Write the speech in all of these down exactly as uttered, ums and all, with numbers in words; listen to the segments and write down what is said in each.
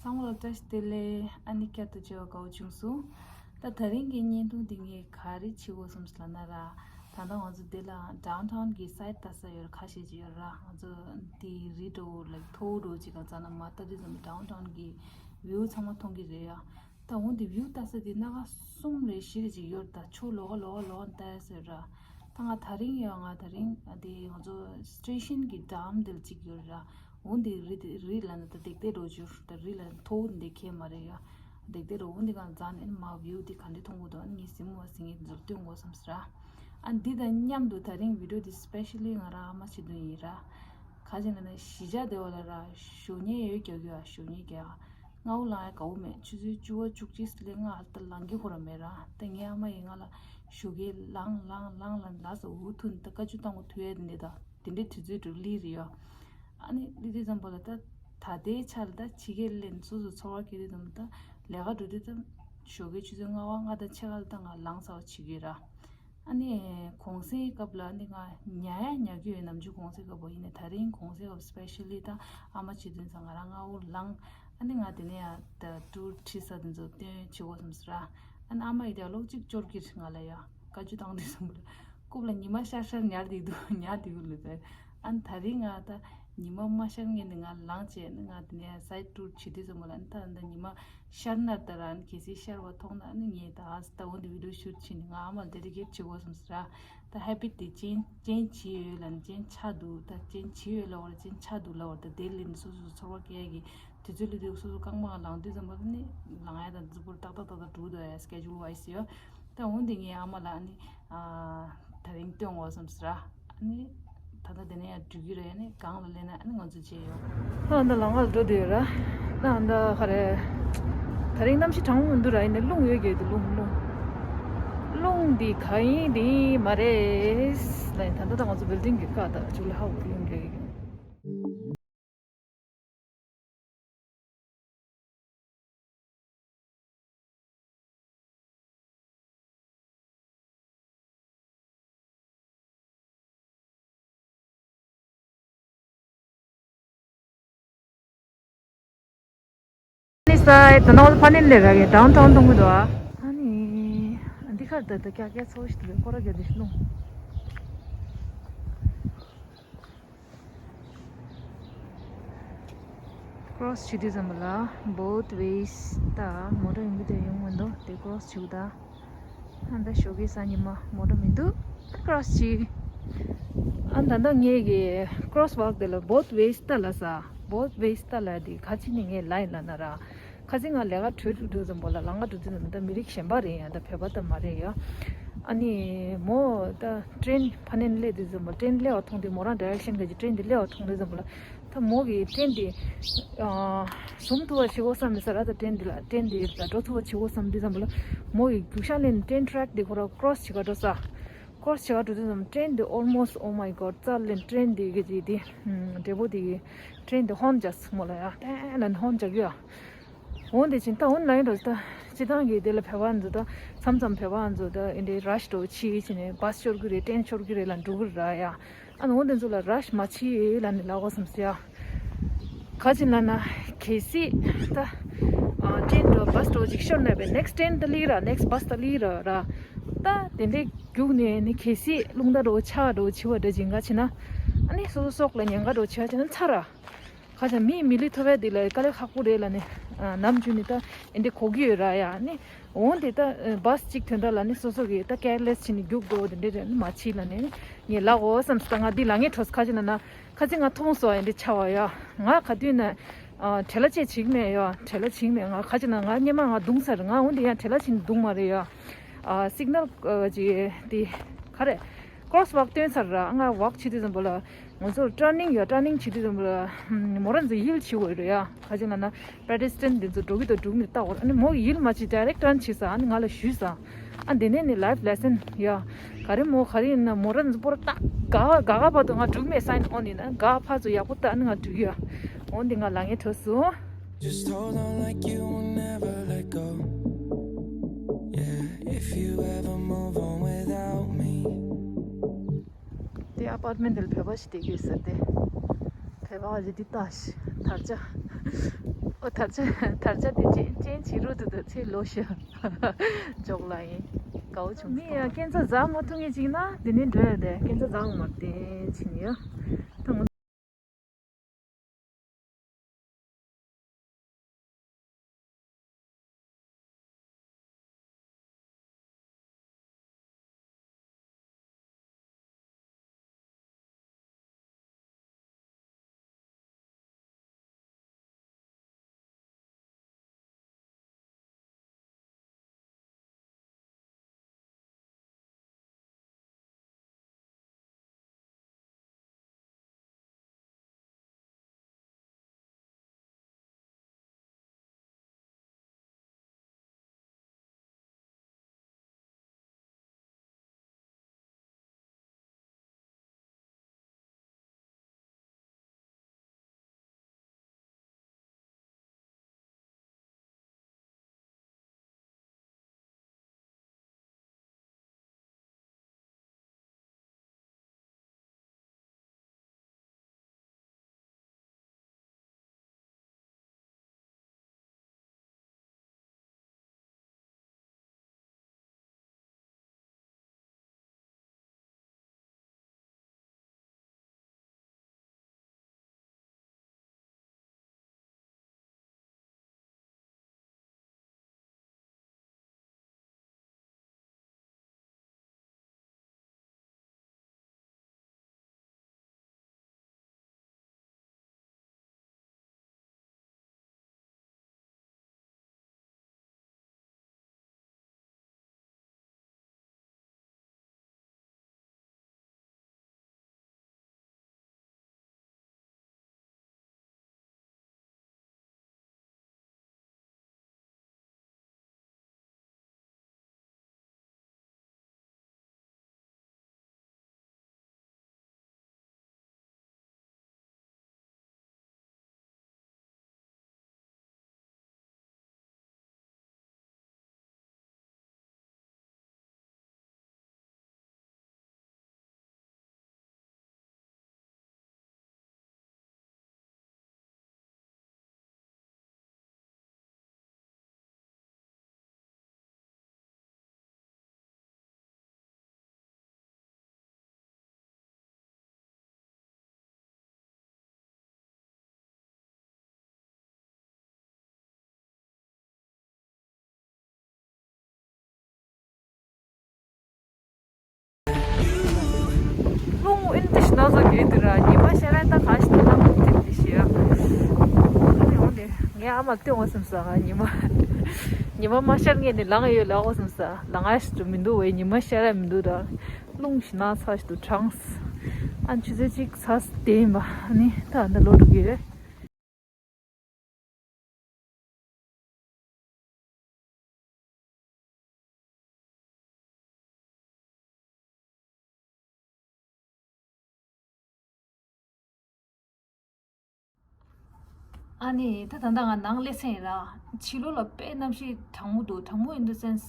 ཚང་མ་ལ་བཀྲ་ཤིས་བདེ་ལེགས། ཨ་ནི་བསྐྱར་དུ་མཇལ་བ་དགའ་བོ་བྱུང་སོང་། ད་དེ་རིང་གི་བརྙན་ཐུང་འདི་ངས་ག་རེ་བྱེད་དགོས་བསམ་སོང་ལབ་ན་ར། ད་ལྟ་ང་ཚོ་འདི་ལ་ཌའུན་ཊའུན་གི་སའེ་ཌི་ལྟ་ས་ཡོད་ར། ཁ་ཤས་ཅིག་ཡོད་ར། ང་ཚོ་འདི་རི་འདྲ་བོ་ལའིཀ་མཐོ་བོ་འདྲ་བོ་ཅིག་ག་ཙ་ན་མར་ལྟ་དུས་ཙམ་པ་ཌའུན་ཊའུན་གི་བིའུ་ཚང་མ་མཐོང་གི་རེད་ཡ། ད་འོ་འདི་བིའུ་ལྟ་ས་འདི་སྣ་ཁ་གསུམ་རེ་བཞི་རེ་ཅིག་ཡོད་ར། ད་ཕྱོགས་ལོགས་ཀ་ལོགས་ཀ་ལོགས་ཀ་ལྟ་ཡ་ཟེར་ར། ད་ང་དེ་རིང་ཡང་ང་དེ་རིང་ཨ་དེ་ང་ཚོ་སི་ཊེ་ཤན་གི་ཌམ་དེ་ལ་གཅིག་ཡོད་ར། འོ་འདི་རི་དེ་རི་ལ་ནི་ད་འདེགས་འདེགས་འགྲོ་རྒྱུ་ད་རི་ལ་མཐོ་བོ་འདི་ཁེལ་མ་རེད་ཡ། འདེགས་འདེགས་འགྲོ་འོ་འདི་གང་འཛག་ནས་མ་བིའུ་འདི་ག་འདྲ་མཐོང་གི་འདུག་ཨ་ནི་ངའི་སེམས་མ་ཟིན་ངེས་འཛུལ་སྟོན་དགོས་བསམ་ཟེར་ར། ཨ་འདི་དང་མཉམ་དུ་དེ་རིང་བི་ཌི་ཡོ་འདི་སི་པེ་ཤལ་ལི་ང་རང་ཨ་མ་བྱེད་དོན་ཡིན་ར། ག་ཅི་ན་ནི་གཞིས་ཆགས་དེ་བ་ལ་ར་ཞོགས་ཉལ་ཡོད་རྒྱག་གི་ཡ། ཞོགས་ཉལ་རྒྱག་སྔ་བོ་ལངས་ཡ་དགའ་བོ་མེད། ཆུ་ཚོད་བཅུ་པ་བཅུ་གཅིག་ཙམ་ལས་སྔ་ད་ལངས་ཀྱི་ཁོ་ར་མེད་ར། ད་ངའི་ཨ་མ་ཡིས་ང་ལ་ཞོགས་ཀས་ལངས་ལངས་ལངས་ལ་ལ་ས་འུ་ཐུག་ནས་ད་བཀའ་བཀྱོན་བཏང་གོ་ཐུག་ཡ་དེ་འདྲ་ད་དེ་འདྲའི་དུས་ཚོད་དུ་སླེབས་རེད་ཡ། ཨ་ནི་སླེབས་དུས་ཙམ་པ་ལ་ད་ད་ལྟའི་ཆ་ལ་ད་ཕྱི་རྒྱལ་ལ་སོ་སོ་ཚོར་བ་སྐྱེ་དུས་ཙམ་ད་ལས་ཀ་འགྲོ་དུས་ད་ཞོགས་ཀའི་ཆུ་ཚོད་ལྔ་པ་ལྔ་དང་ཕྱེད་ཀ་ལ་ད་ང་ལངས་ཚར་བ་བྱེད་ཀྱི་ཡོད་ར། ཨ་ནི་གུང་སེང་སྐབས་ལ་ཨ་ནི་ང་ཉལ་ཡ་ཉལ་གྱི་ཡོད། ནམ་རྒྱུན་གུང་སེང་སྐབས་པོ་ཡིན་ནའི་དེ་རིང་གུང་སེང་སྐབས་སི་པེ་ཤལ་ལི་ད་ཨ་མ་བྱེད་དུས་ཙང་ང་རང་སྔ་བོ་ལངས། ཨ་ནི་ང་དེ་ནས་ཡ་ད་ཊུར་ཁྲིད་ས་དེ་ཚོ་སྟོན་བྱེད་དགོས་བསམ་ཟེར་ར། ཨ་ནི་ཨ་མ་ཡིས་ཀྱང་ལོག་ཅིག་སྐྱོར་གྱི་རེད། ང་ལ་ཡ་བཀའ་བཀྱོན་བཏང་དུས་ཙམ་པ་ལ་རྐུབ་ལ་ཉི་མ་ཤར་ཤར་ཉལ་བསྡད་འདུག་ཉལ་བསྡད་ཡོད་ལ་ད། ཨ་ནི་དེ་རིང་ང་ད་ཉི་མ་མ་ཤར་སྔོན་ནས་ང་ལངས་བྱས་ནས་ང་དེ་ནས་སའེ་ཌི་ཊུར་བྱེད་དུས་ཙམ་པ་ལ་ཨ་ནི་ད་ད་ཉི་མ་ཤར་ན་ད་ར་ཨ་ནི་གལ་སྲིད་ཤར་བ་མཐོང་ན་ཨ་ནི་ངས་ད་ཨ་ད་འོ་འདི་བི་ཌི་ཡོ་ཤུཊ་བྱས་ནས་ང་ཨ་མ་ལ་ཌེ་ཌི་ཀེཊ་བྱེད་དགོས་བསམ་ཟེར་ར། ད་ཧེ་བིཊ་དེ་ཅན་ཅན་བྱས་ཡོད་ལ་ནི་ཅན་ཆགས་འདུག་ད་ཅན་བྱས་ཡོད་ལབ་པ་རེད། ཅན་ཆགས་འདུག་ལབ་པ་རེད། ད་དེ་ལས་ནི་སོ་སོ་ཚོར་བ་སྐྱེ་ཡ་གི་དུས་ཚོད་སླེབས་དུས་སོ་སོ་རྐང་པ་ལངས་དུས་ཙམ་པ་ནི་ལངས་ཡ་དང་གཟུགས་པོ་ཏག་ཏག་ཏག་ཏག་འགྲོ་འདུག་ཡ། སི་ཀེ་ཇུལ་ཝའི་སི་ཡ། ད་འོ་འདི་ངའི་ཨ་མ་ལ་ཨ་ནི་ཨ་དེ་རིང་སྟོན་དགོས་བསམ་ཟེར་ར། ཨ་ནི་ད་ལྟ་དེ་ནས་ཡང་འགྲོ་གི་རེད། ཨ་ནི་སྒང་ལ་སླེབས་ན་ཨ་ནི་ང་ཚོ་མཇལ་ཡོང་། ད་ཨ་ད་ལམ་ཁ་ལ་འགྲོ་བསྡད་ཡོད་ར། ད་ཨ་ད་ག་རེ། དེ་རིང་གནམ་གཤིས་གྲང་མོ་མི་འདུག་ར། ཡིན་ནའི་རླུང་ཡོད་ཀྱི་འདུག་རླུང་རླུང་རླུང་འདི་ག་ཡིན་འདི་ཡིན་མ་རེད་ལབ་ཡིན། ད་ལྟ་ད་ང་ཚོ་བིལ་ཌིང་གི་ཀ་ད་ཅུ་ལི་ཧ་གོ་རླུང་རྒྱག་གི། ནི་ས་ད་ནོར་ཕ་ནིན་ལས་ར་གི་ཌའུན་ཊའུན་མཐོང་གི་འདུག་ཨ་ནི་འདི་ཁར་ད་ད་ཀྱག་ཀྱག་ཚོ་ཞིག་འདུག་སྐོར་ར་རྒྱག་འདི་ཤི་ནོ། ཀྲོ་སི་བྱེད་དུས་ཙམ་པ་ལ་བོ་ཐ་ཝེ་སི་ད་མོ་ཊ་ཡོང་གི་དེ་ཡོང་མི་འདུག་དེ་ཀྲོ་སི་བྱེད་དགོས་ད། ཨ་ད་ཞོགས་ཀའི་ས་ཉི་མ་མོ་ཊ་མི་འདུག་ཀྲོ་སི་བྱེད། ཨ་ད་ད་ངས་གི་ཀྲོ་སི་ཝོག་དེ་ལ་བོ་ཐ་ཝེ་སི་ད་ལ་ས་བོ་ཐ་ཝེ་སི་ད་ལ་དེ་ག་ཅི་ནས་ངས་ལ་ཡིན་ལ་ན་ར། ཁ་སང་ང་ལས་ཀ་གྲོལ་འགྲོ་དུས་ཙམ་པ་ལ་ལམ་ཁ་འགྲོ་དུས་ཙམ་པ་ད་མི་རིགས་གཞན་པ་རེད་ཡ། ད་བོད་པ་ད་མ་རེད་ཡ། ཨ་ནི་མོ་ད་ཊེན་ཕ་ནས་སླེབས་དུས་ཙམ་པ་ཊེན་སླེབས་པ་མཐོང་དུས་མོ་རང་ཌའི་རེག་ཤན་ག་ཅིག་ཊེན་དེ་སླེབས་པ་མཐོང་དུས་ཙམ་པ་ལ་ད་མོ་གི་ཊེན་དེ་ཨ་ཟུམ་ཐུབ་པ་བྱེད་དགོས་བསམ་མི་ས་ར། ད་ཊེན་དེ་ལ་ཊེན་དེ་ད་འགྲོ་ཐུབ་པ་བྱེད་དགོས་བསམ་དུས་ཙམ་པ་ལ་མོ་གི་རྒྱུག་ཤར་ལེན་ཊེན་ཊེ་རེག་དེ་ཁོ་ར་ཀྲོ་སི་བྱེད་ག་འགྲོ་ས། ཀྲོ་སི་བྱེད་ག་འགྲོ་དུས་ཙམ་ཊེན་དེ་ཨོལ་མོ་སི་ཊི། ཨོ་མའི་གོཌ། རྩ་ལེན་ཊེན་དེ་གི་ཅིག་དེ་འདྲེ་པོ་དེ་གི་ཊེན་དེ་ཧོན་རྒྱག་སོང་མོ་ལ་ཡ། ཏན་ལན་ཧོན་རྒྱག་གི་ཡ། འོན་ཏེ་ཕྱིན་ད་ཨོན་ལ་ཡིན་འགྲོ་ད། སྤྱི་བཏང་གི་དེ་ལ་བོད་པ་ཚོ་ད་མཚམས་མཚམས་བོད་པ་ཚོ་ད་ཨིན་དེ་ར་ཤི་འགྲོ་ཕྱི་ཕྱིན་ནས་བྷ་སི་ཤོར་གི་རེད། ཊེན་ཤོར་གི་རེད་ལ་འགྲོ་གི་རེད་ཡ། ཨ་ནི་འོན་ཏེ་ཚོ་ལ་ར་ཤི་མ་ཕྱི་ལ་ནི་ལ་གོ་བསམ་སི་ཡ། ག་ཅི་ལ་ན་གལ་སྲིད་ད་ཨ་ཊེན་འགྲོ་བྷ་སི་འགྲོ་ཅིག་ཤོར་ན་བས་ནེག་སི་ཊེན་ད་ལི་ར་ནེག་སི་བྷ་སི་ད་ལི་ར་ར། ད་དེ་འདྲའི་རྒྱུག་ནས་ནི་གལ་སྲིད་རླུང་རྟ་འགྲོ་ཆག་འགྲོ་བྱི་བ་འདྲ་ཅིག་ག་ཕྱིན་ན་ཨ་ནི་སོ་སོ་སྲོག་ལ་ཉེན་ཁ་འགྲོ་བྱི་བ་ཕྱིན་ན་ཚར་ར། ཁ་ཆ་མིའི་མི་ལུས་ཐོབ་པའི་དེ་ལ་དཀའ་ལས་ཁག་པོ་རེད་ལ་ནི། ནམ་རྒྱུན་ནི་ད་ཨེ་འདྲ་གོ་གི་ཡོད་ར་ཡ་ནི། འོན་ཏེ་ད་བྷ་སི་གཅིག་ཐོན་ད་ལ་ནི་སོ་སོ་གི་ད་ཀེར་ལེ་སི་བྱས་ནི་རྒྱུག་འགྲོ་དེ་འདྲ་རེད་ནི་མ་ཕྱི་ལ་ནི། ངས་ལ་འོ་བསམ་སི་ད་ང་འདི་ལ་ངས་འཕྲོ་སི་ཁ་ཆ་ན་ན་ཁ་ཚི་ང་མཐོང་སོ་ཨེ་འདྲ་ཆ་བ་ཡ། ང་ག་དུས་ན་བྲེལ་ལ་ཅེ་བྱིག་མེད་ཡ། བྲེལ་ལ་བྱིག་མེད། ང་ཁ་ཆ་ན་ང་སྙེ་མ་ང་རྡུང་ས་རེད། ང་འོན་ཏེ་ཡང་བྲེལ་ལ་བྱིག་རྡུང་མ་རེད་ཡ། སིག་ནལ་ཅིག་དེ་ག་རེད། ཀྲོ་སི་ཝོག་སྟོན་ཚར་ར། ང་ཝོག་བྱེད་དུས་ཙམ་པ་ལ་ང་ཚོར་ཊར་ནིང་ཡོད། ཊར་ནིང་བྱེད་དུས་ཙམ་པ་ལ་མོ་ར་ཚོ་ཡིལ་བྱེད་དགོས་རེད་ཡ། ག་ཅི་ལ་ན་པེ་ཌི་སི་ཊན་ཊི་འདི་ཚོ་འགྲོ་གི་འདུག་འགྲོ་གི་མི་འདུག་ལྟ་དགོས། ཨ་ནི་མོ་ཡིལ་མ་བྱེད་ཌའི་རེག་ཊར་ནིང་བྱེད་ས། ཨ་ནི་ང་ལ་ཞུས་ས། ཨ་འདི་ནས་ནི་ལའིཕ་ལེ་སན་ཡ། ག་རེ་མོ་ག་རེ་ཡིན་ན་མོ་ར་ཚོ་པོ་ར་ཏག་ག་ག་ག་བར་དུ་ང་འགྲོ་གི་མེད། སའིན་ཨོན་ཡིན་ན་ག་ཕར་ཚོ་ཡག་པོ་ལྟ། ཨ་ནི་ང་འགྲོ་གི་ཡ། འོན་ཏེ་ང་ལ་ངའི་གྲོས་སུ། Just hold on like you will never let go. Yeah, if you ever move on without me. དེ་ཨ་པར་ཊི་མེན་ཊི་དེ་ལ་བོད་པ་ཞིག་བསྡད་ཀྱི་ཡོད་ས་རེད་དེ། བོད་པ་ཞིག་འདི་ལྟ་ཞིག་དར་ཆ། ཨོ་དར་ཆ་དར་ཆ་དེ་ཅན་ཅན་བྱེད་རོགས་དུ་དུ་ཚེ་ལོ་ཤ་འཇོག་ལ་ཡིན། དགའ་བོ་བྱུང་། མི་ཡ་སྐྱེན་ཚ་འཛག་མ་ཐུབ་ངེས་ཅིག་ན་དེ་ནས་འགྲོ་ཡ་དེ་སྐྱེན་ཚ་འཛག་མ་བསྟན་ཕྱིན་ཡ། ད་ང་རླུང་ཨིན་ཏི་ཤི་ན་ཟོ་གེ་དི་ར་ཉི་མ་ཤར་ར་ད་ག་ཤི་ད་ལམ་ཐིབ་ཏི་ཤི་ཡ། ཨ་ནི་འོ་དེ་ངས་ཨ་མ་སྟོན་འོ་སེམས་ས་ཉི་མ་ཉི་མ་མ་ཤར་ངས་ནི་ལངས་ཡོད་ལ་འོ་སེམས་ས་ལངས་ཨ་ཤི་ཏུ་མི་འདུག་བས། ཉི་མ་ཤར་ར་མི་འདུག་ར། རླུང་ཤི་ན་ཚ་ཤི་ཏུ་གྲངས། ཨ་ནི་ཆུ་ཚོད་གཅིག་ཚ་སྟེ་ཡིན་པ། ཨ་ནི་ད་ཨ་ད་ལོ་དྲུག་ཡོད། ཨ་ནི་ད་ད་ལྟ་ང་ནང་སླེབས་ཚར་ཡིན་ར། ཕྱི་ལོགས་ལ་དཔེ་གནམ་གཤིས་གྲང་མོ་འདུག་གྲང་མོ་in the sense,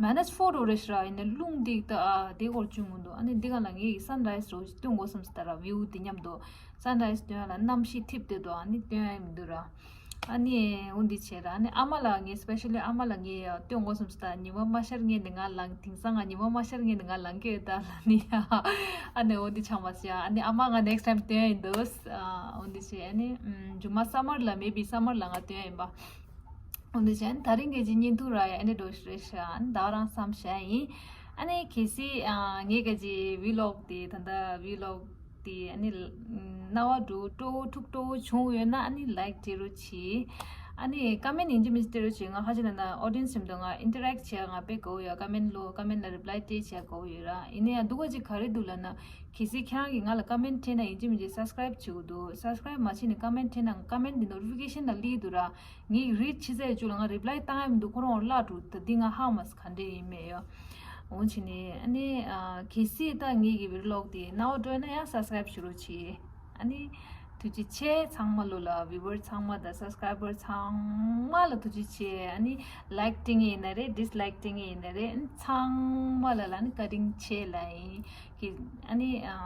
minus four འགྲོ་རེད་ཤག་ར། ཡིན་ནའི་རླུང་འདི་ད་དེ་སྐོར་བྱུང་མི་འདུག་ཨ་ནི་འདི་ག་ལ་ངས་ཀྱི་སན་ར་ཡི་སི་རོ་སྟོན་དགོས་བསམ་སོང་ད་ར། view འདི་མཉམ་དུ་སན་ར་ཡི་སི་སྟོན་ཡ་ལ་གནམ་གཤིས་ཐིབས་བསྡད་འདུག་ཨ་ནི་སྟོན་ཡ་མི་འདུག་ར། ཨ་ནི་འོ་འདི་བྱས་ར། ཨ་ནི་ཨ་མ་ལ་ངས་སི་པེ་ཤ་ལི་ཨ་མ་ལ་ངས་སྟོན་དགོས་བསམ་སོང་ད། ཉི་མ་མ་ཤར་སྔོན་ནས་ང་ལངས། དེང་སང་ང་ཉི་མ་མ་ཤར་སྔོན་ནས་ང་ལངས་ཀྱི་ཡོད་ད་ལ་ནི། ཨ་ནི་འོ་འདི་ཆགས་མ་སོང་ཡ། ཨ་ནི་ཨ་མ་ང་next time སྟོན་ཡ་ཡིན་འདུག་ཨ་འོ་འདི་བྱས། ཨ་ནི་ཨམ་མཇུག་མ་སམ་མར་ལ་maybe སམ་མར་ལ་ང་སྟོན་ཡ་ཡིན་པ། འོ་འདི་བྱས། ཨ་ནི་ད་རིང་གི་ཅིག་བརྙན་ཐུང་ར་ཡ་ཨ་ནི་འགྲོ་ཞིག་རེད་ཤག་ཨ་ནི་ད་རང་བསམ་བྱས་ཡིན། ཨ་ནི་གལ་སྲིད་ཨ་ངའི་ག་ཅིག་vlog དེ་ད་ལྟ་vlog དེ་ཨ་ནི་རྣ་བ་འགྲོ་སྤྲོ་བོ་ཐུག་སྤྲོ་བོ་བྱུང་ཡོད་ན་ཨ་ནི་like སྤྲད་རོགས་གྱིས། ཨ་ནི་comment ཡིན་གཅིག་མིན་གཅིག་སྤྲད་རོགས་གྱིས། ང་ཧ་ཅང་ན་ན་audience རིམ་དུ་ང་interact བྱས་ང་དཔེ་དགའ་བོ་ཡོད། comment ལོ་comment ལ་reply སྤྲད་བྱས་དགའ་བོ་ཡོད་ར། ཡིན་ན་ཡང་སྡུག་པ་ཅིག་ག་རེ་འདུག་ལབ་ན། གལ་སྲིད་ཁྱེད་རང་གིས་ང་ལ་comment སྤྲད་ན་ཡིན་གཅིག་མིན་གཅིག་subscribe བྱེད་དགོས་འདུག subscribe མ་བྱས་ནས་comment སྤྲད་ན་comment འདི་notification ལ་སླེབས་འདུག་ར། ངས་read བྱེད་ཚར་བཅུག་ལ་ང་reply བཏང་ཡ་མི་འདུག་ཁོ་རང་བརླག་འགྲོ། ད་འདི་ང་ཧ་མ་སོང་ག་འདྲས་ཡིན་མེད་ཡོད། འོང་ཕྱིན་ནས་ཨ་ནི་ཨ་གལ་སྲིད་ད་ངེད་ཀྱི་vlog དེ་རྣ་བ་འགྲོ་ན་ཡང་subscribe ཞུ་རོགས་གྱིས། ཨ་ནི་ཐུགས་རྗེ་ཆེ། ཚང་མ་ལོ་ལ་viewer ཚང་མ་དང་subscriber ཚང་མ་ལ་ཐུགས་རྗེ་ཆེ། ཨ་ནི་like སྤྲད་མཁན་ཡིན་ན་རེད། dislike སྤྲད་མཁན་ཡིན་ན་རེད། ཚང་མ་ལ་ལ་ནི་བཀའ་དྲིན་ཆེ་ལ་ཡིན་གི། ཨ་ནི་ཨ་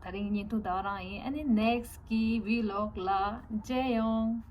ད་རིང་བརྙན་ཐུང་ད་ག་རང་ཡིན། ཨ་ནི་next གི་vlog ལ་མཇལ་ཡོང་།